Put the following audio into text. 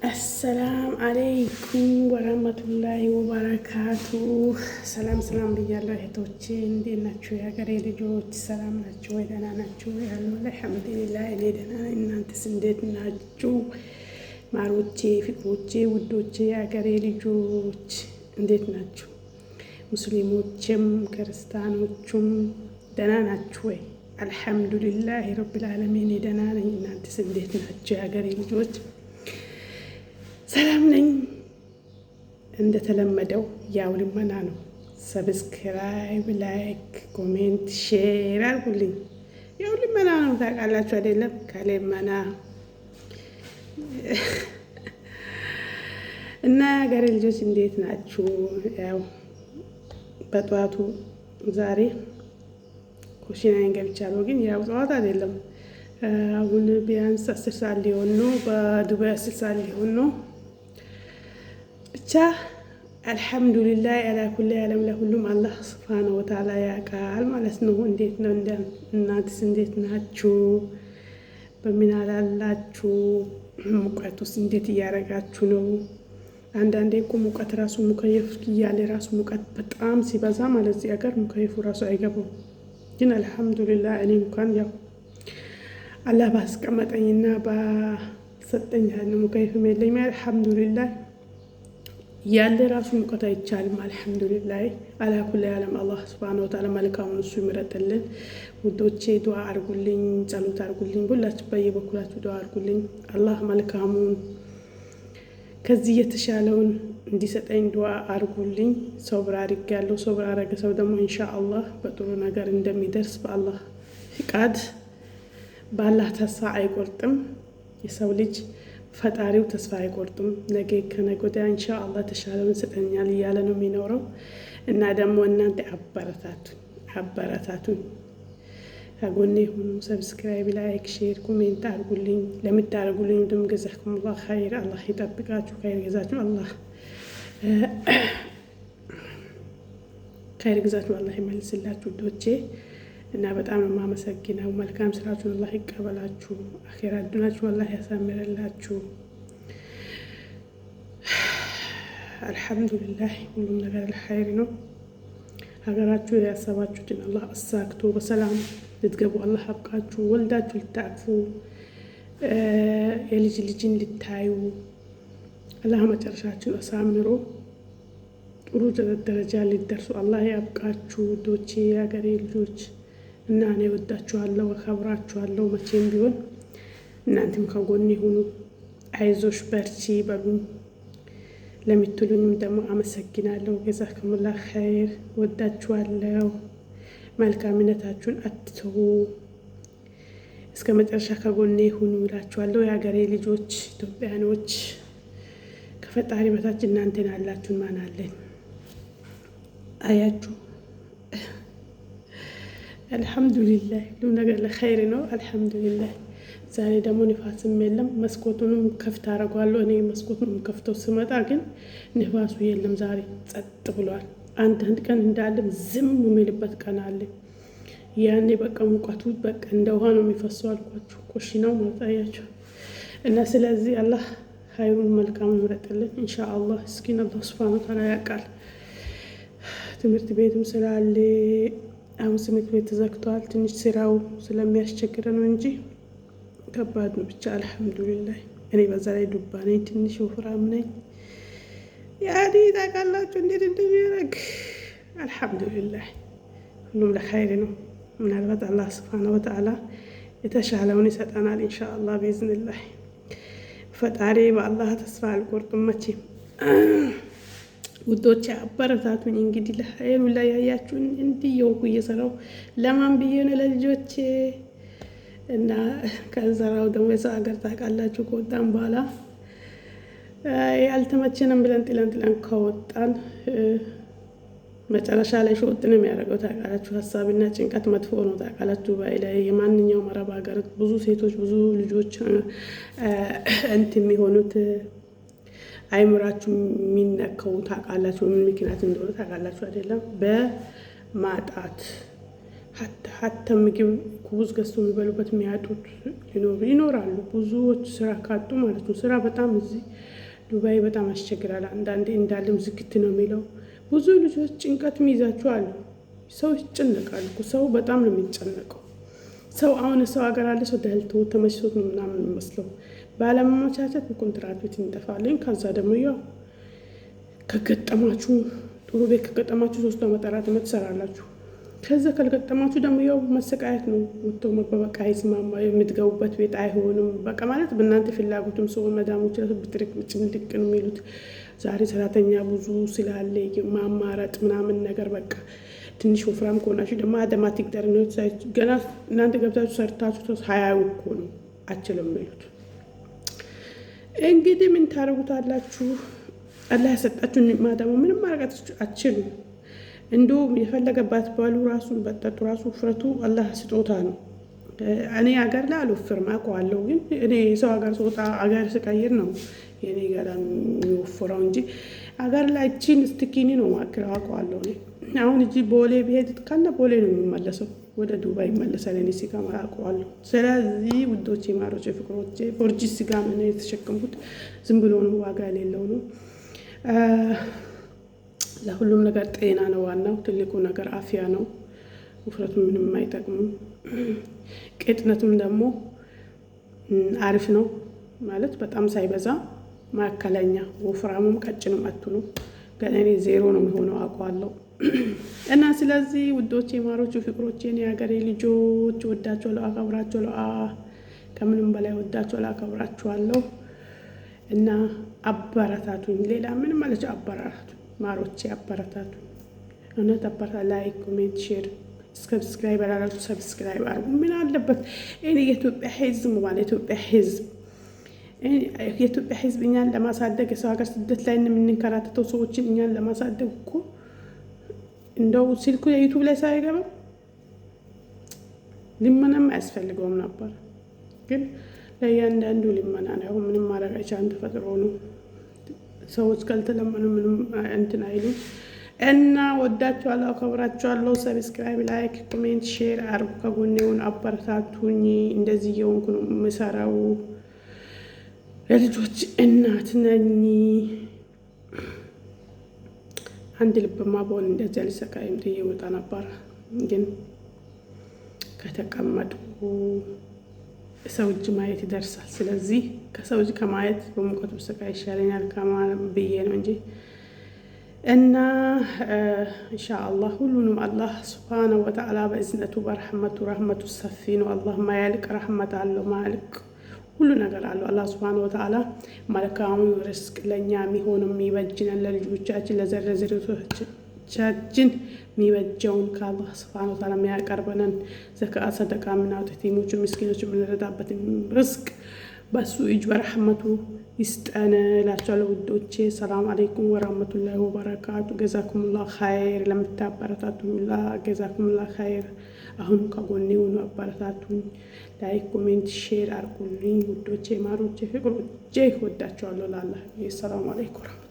አሰላም አለይኩም ወራህመቱላሂ ወበረካቱ። ሰላም ሰላም ብያለሁ እህቶቼ፣ እንዴት ናችሁ? የሀገሬ ልጆች ሰላም ናችሁ ወይ? ደህና ናችሁ ወይ? ያለው አልሐምዱሊላህ እኔ ደህና ነኝ። እናንተስ እንዴት ናችሁ? ማሮቼ፣ ፍቅሮቼ፣ ውዶቼ የሀገሬ ልጆች እንዴት ናችሁ? ሙስሊሞችም ክርስቲያኖቹም ደህና ናችሁ ወይ? አልሐምዱሊላህ ረብል ዓለሚን ደህና ነኝ። እናንተስ እንዴት ናችሁ? የሀገሬ ልጆች ሰላም ነኝ። እንደተለመደው ያው ልመና ነው። Subscribe፣ like፣ comment፣ share አድርጉልኝ። ያው ልመና ነው ታውቃላችሁ አይደለም? ከልመና እና የሀገሬ ልጆች እንዴት ናችሁ? ያው በጠዋቱ ዛሬ ኩሽናዬን ገብቻለሁ፣ ግን ያው ጠዋት አይደለም። አሁን ቢያንስ 10 ሰዓት ሊሆን ነው። በዱባይ 10 ሰዓት ሊሆን ነው። ብቻ አልሐምዱሊላህ አላ ኩሊ ዓለም ለሁሉም አላህ ስብሓነ ወተዓላ ያውቃል ማለት ነው። እንዴት ነው እናንተስ እንዴት ናችሁ? በምን አላላችሁ? ሙቀቱስ እንዴት እያደረጋችሁ ነው? አንዳንዴ እኮ ሙቀት ራሱ ሙከየፍ እያለ ራሱ ሙቀት በጣም ሲበዛ ማለት እዚህ ሀገር ሙከየፉ ራሱ አይገባው። ግን አልሐምዱሊላህ እኔ እንኳን ያው አላህ ባስቀመጠኝና ባሰጠኝ ሙከየፍም የለኝም። አልሐምዱሊላህ ያለ ራሱ ሙቀት አይቻልም። አልሐምዱሊላህ አላ ኩሊ ዓለም አላህ ስብሓነ ወተዓላ መልካሙን እሱ ይምረጥልን። ውዶቼ ዱዓ አርጉልኝ፣ ጸሎት አርጉልኝ። ሁላችሁ በየበኩላችሁ ዱዓ አርጉልኝ። አላህ መልካሙን ከዚህ የተሻለውን እንዲሰጠኝ ዱዓ አርጉልኝ። ሶብር አድርጌያለሁ። ሶብር አረገ ሰው ደግሞ ኢንሻ አላህ በጥሩ ነገር እንደሚደርስ በአላህ ፍቃድ በአላህ ተስፋ አይቆርጥም። የሰው ልጅ ፈጣሪው ተስፋ አይቆርጥም። ነገ ከነገ ወዲያ ኢንሻ አላህ የተሻለውን ይሰጠኛል እያለ ነው የሚኖረው። እና ደግሞ እናንተ አበረታቱኝ፣ አበረታቱኝ፣ ከጎኔ ሁኑ። Subscribe፣ like፣ share፣ comment አድርጉልኝ። ለምታደርጉልኝ ደግሞ ጀዛኩሙላህ ኸይር፣ አላህ ይጠብቃችሁ። ኸይር ገዛችሁ አላህ ኸይር ግዛችሁ አላህ ይመልስላችሁ ውዶቼ። እና በጣም ነው የማመሰግነው። መልካም ስራችሁን አላህ ይቀበላችሁ። አኼራ ዱናችሁ አላህ ያሳምርላችሁ። አልሐምዱሊላህ ሁሉም ነገር ኸይር ነው። ሀገራችሁ ያሰባችሁትን አላህ አሳክቶ በሰላም ልትገቡ አላህ አብቃችሁ። ወልዳችሁ ልታቅፉ የልጅ ልጅን ልታዩ አላህ መጨረሻችሁን አሳምሮ ጥሩ ደረጃ ሊደርሱ አላህ ያብቃችሁ ውዶቼ፣ የሀገሬ ልጆች እና እኔ ወዳችኋለሁ፣ አከብራችኋለሁ። መቼም ቢሆን እናንተም ከጎኔ ሁኑ። አይዞሽ በርቺ በሉኝ። ለምትሉኝም ደግሞ አመሰግናለሁ። ጀዛኩሙላህ ኸይር። ወዳችኋለሁ። መልካምነታችሁን አትተዉ። እስከ መጨረሻ ከጎኔ ሁኑ እላችኋለሁ። የሀገሬ ልጆች ኢትዮጵያኖች፣ ከፈጣሪ በታች እናንተን አላችሁን ማን አለን? አያችሁ። አልሐምዱሊላህ ሁሉም ነገር ለኸይር ነው። አልሐምዱሊላህ። ዛሬ ደግሞ ንፋስም የለም። መስኮቱንም ከፍት አደርገዋለሁ። እኔ መስኮቱንም ከፍተው ስመጣ ግን ንፋሱ የለም። ዛሬ ጸጥ ብሏል። አንዳንድ ቀን እንዳለም ዝም የሚልበት ቀን አለ። ያኔ በቃ ሙቀቱ በቃ እንደ ውሃ ነው የሚፈሰው አልኳችሁ። ኮሽናው ማጣያችሁ እና ስለዚህ አላህ ኸይሩን መልካሙን ይምረጥልን ኢንሻአላህ። እስኪን አላህ ሱብሓነሁ ወተዓላ ያውቃል። ትምህርት ቤትም ስላለ አሁን ትምህርት ቤት ተዘግቷል። ትንሽ ስራው ስለሚያስቸግረ ነው እንጂ ከባድ ነው። ብቻ አልሐምዱሊላህ። እኔ በዛ ላይ ዱባ ነኝ፣ ትንሽ ወፍራም ነኝ። ያኔ ታውቃላችሁ እንዴት እንደሚያደርግ። አልሐምዱሊላህ ሁሉም ለኸይር ነው። ምናልባት አላህ ስብሓነ ወተዓላ የተሻለውን ይሰጠናል ኢንሻአላህ ቢዝኒላህ። ፈጣሪ በአላህ ተስፋ አልቆርጥም መቼም። ውዶቼ አበረታቱኝ። እንግዲህ ለኸይሩ ላይ ያያችሁን እንዲህ የወኩ እየሰራው ለማን ብዬ ነው? ለልጆቼ። እና ከዘራው ደግሞ የሰው ሀገር ታውቃላችሁ፣ ከወጣን በኋላ ያልተመቸንም ብለን ጥለን ጥለን ከወጣን መጨረሻ ላይ ሾጥ ነው የሚያደርገው። ታውቃላችሁ፣ ሀሳብና ጭንቀት መጥፎ ነው። ታውቃላችሁ፣ ዱባይ ላይ የማንኛውም አረብ ሀገር ብዙ ሴቶች ብዙ ልጆች እንትን የሚሆኑት አይምራችሁ የሚነካው ታውቃላችሁ፣ ምን ምክንያት እንደሆነ ታውቃላችሁ አይደለም? በማጣት حتى ምግብ خبز ገዝቶ የሚበሉበት የሚያጡት ሊኖሩ ይኖራሉ። ብዙዎች ስራ ካጡ ማለት ነው። ስራ በጣም እዚህ ዱባይ በጣም ያስቸግራል። አንዳንዴ እንዳለም ዝግት ነው የሚለው። ብዙ ልጆች ጭንቀት የሚይዛችሁ አሉ። ሰው ይጨነቃል እኮ፣ ሰው በጣም ነው የሚጨነቀው። ሰው አሁን ሰው ሀገር አለ ሰው ደልቶ ተመችቶት ነው ምናምን የሚመስለው። ባለመመቻቸት በኮንትራት ቤት እንጠፋለን። ከዛ ደግሞ ያው ከገጠማችሁ ጥሩ ቤት ከገጠማችሁ 3 ዓመት 4 ዓመት ትሰራላችሁ። ከዛ ካልገጠማችሁ ደግሞ ያው መሰቃየት ነው። ወጥቶ መበበቃ አይስማማ፣ የምትገቡበት ቤት አይሆንም። በቃ ማለት በእናንተ ፍላጎትም ሰው መዳሞች ራሱ ብትርቅ ጭምልቅ ነው የሚሉት። ዛሬ ሰራተኛ ብዙ ስላለ ማማረጥ ምናምን ነገር በቃ ትንሽ ወፍራም ከሆናችሁ ደግሞ አደማቲክ ደር ገና እናንተ ገብታችሁ ሰርታችሁ ሀያው እኮ ነው አችልም የሚሉት። እንግዲህ ምን ታደርጉታላችሁ? አላህ ያሰጣችሁ ኒዕማ ደግሞ ምንም ማድረግ አትችሉም። እንዲሁም የፈለገባት ባሉ ራሱን በጠጡ ራሱ ውፍረቱ አላህ ስጦታ ነው። እኔ ሀገር ላይ አልወፍርም አውቀዋለሁ። ግን እኔ የሰው ሀገር ስወጣ ሀገር ስቀይር ነው የኔ ገላ የሚወፍረው እንጂ ሀገር ላይ እቺን skinny ነው ማክለው አውቀዋለሁ። እኔ አሁን እጂ ቦሌ ብሄድ ካለ ቦሌ ነው የሚመለሰው፣ ወደ ዱባይ ይመለሳል። እኔ ስጋ አውቀዋለሁ። ስለዚህ ውዶቼ፣ ማሮቼ፣ ፍቅሮቼ ቦርጂ ስጋ ምን የተሸከምኩት ዝም ብሎ ነው፣ ዋጋ የሌለው ነው። ለሁሉም ነገር ጤና ነው ዋናው። ትልቁ ነገር አፍያ ነው። ውፍረቱ ምንም አይጠቅምም። ቅጥነቱም ደግሞ አሪፍ ነው ማለት በጣም ሳይበዛ መካከለኛ፣ ወፍራሙም ቀጭንም አትሁኑ። ገና እኔ ዜሮ ነው የሚሆነው አውቀዋለሁ። እና ስለዚህ ውዶቼ፣ ማሮቹ፣ ፍቅሮቼ፣ የሀገሬ ልጆች ወዳችኋለሁ፣ አከብራችኋለሁ። ከምንም በላይ ወዳችኋለሁ፣ አከብራችኋለሁ። እና አበረታቱኝ። ሌላ ምንም ማለት አበረታቱኝ፣ ማሮቼ አበረታቱኝ። እውነት አበረታ። Like፣ comment፣ share፣ subscribe ያላላችሁ subscribe አድርጉ። ምን አለበት? እኔ የኢትዮጵያ ሕዝብ ማለት የኢትዮጵያ ሕዝብ እኛን ለማሳደግ የሰው ሀገር ስደት ላይ የምንንከራተተው ሰዎችን እኛን ለማሳደግ እኮ እንደው ስልኩ የ YouTube ላይ ሳይገባ ልመናም አያስፈልገውም ነበር። ግን ለእያንዳንዱ ልመና ነው። ምንም ማድረግ አይቻልም። ተፈጥሮ ነው። ሰዎች ካልተለመኑ ምንም እንትን አይሉም። እና ወዳችኋለሁ፣ አከብራችኋለሁ። Subscribe፣ like፣ comment፣ share አርጉ። ከጎኔ ሁኑ፣ አበረታቱኝ። እንደዚህ እየሆንኩ ነው የምሰራው። የልጆች እናት ነኝ። አንድ ልብማ በሆን እንደዚያ አልሰቃይም ጥዬ ወጣ ነበር። ግን ከተቀመጡ ሰው እጅ ማየት ይደርሳል። ስለዚህ ከሰው እጅ ከማየት በሙቀቱ ብሰቃይ ይሻለኛል ብዬ ነው እንጂ። እና ኢንሻአላህ ሁሉንም አላህ سبحانه وتعالى በእዝነቱ በረሕመቱ፣ ረሕመቱ ሰፊ ነው። አላህ ማያልቅ ረሕመት አለው፣ ማያልቅ ሁሉ ነገር አለው። አላህ سبحانه وتعالى መልካሙን ርስቅ ለእኛ የሚሆነው የሚበጅነን ለልጆቻችን ለዘርዘሮቻችን የሚበጀውን ከአላህ سبحانه وتعالى የሚያቀርበንን ዘካ፣ ሰደቃ የምናወጣ የቲሞቹ ምስኪኖች የምንረዳበትን ርስቅ በሱ እጅ በረሕመቱ ይስጠን እላቸዋለሁ። ውዶቼ سلام عليكم ورحمة الله وبركاته። جزاكم الله خير ለምታበረታቱኝ ሁላ جزاكم الله خير። አሁንም ከጎኔ ሁኑ፣ አበረታቱኝ። Like፣ comment፣ share አድርጉልኝ ውዶቼ፣ ማሮቼ፣ ፍቅሮቼ ወዳቸዋለሁ። ላላ سلام عليكم።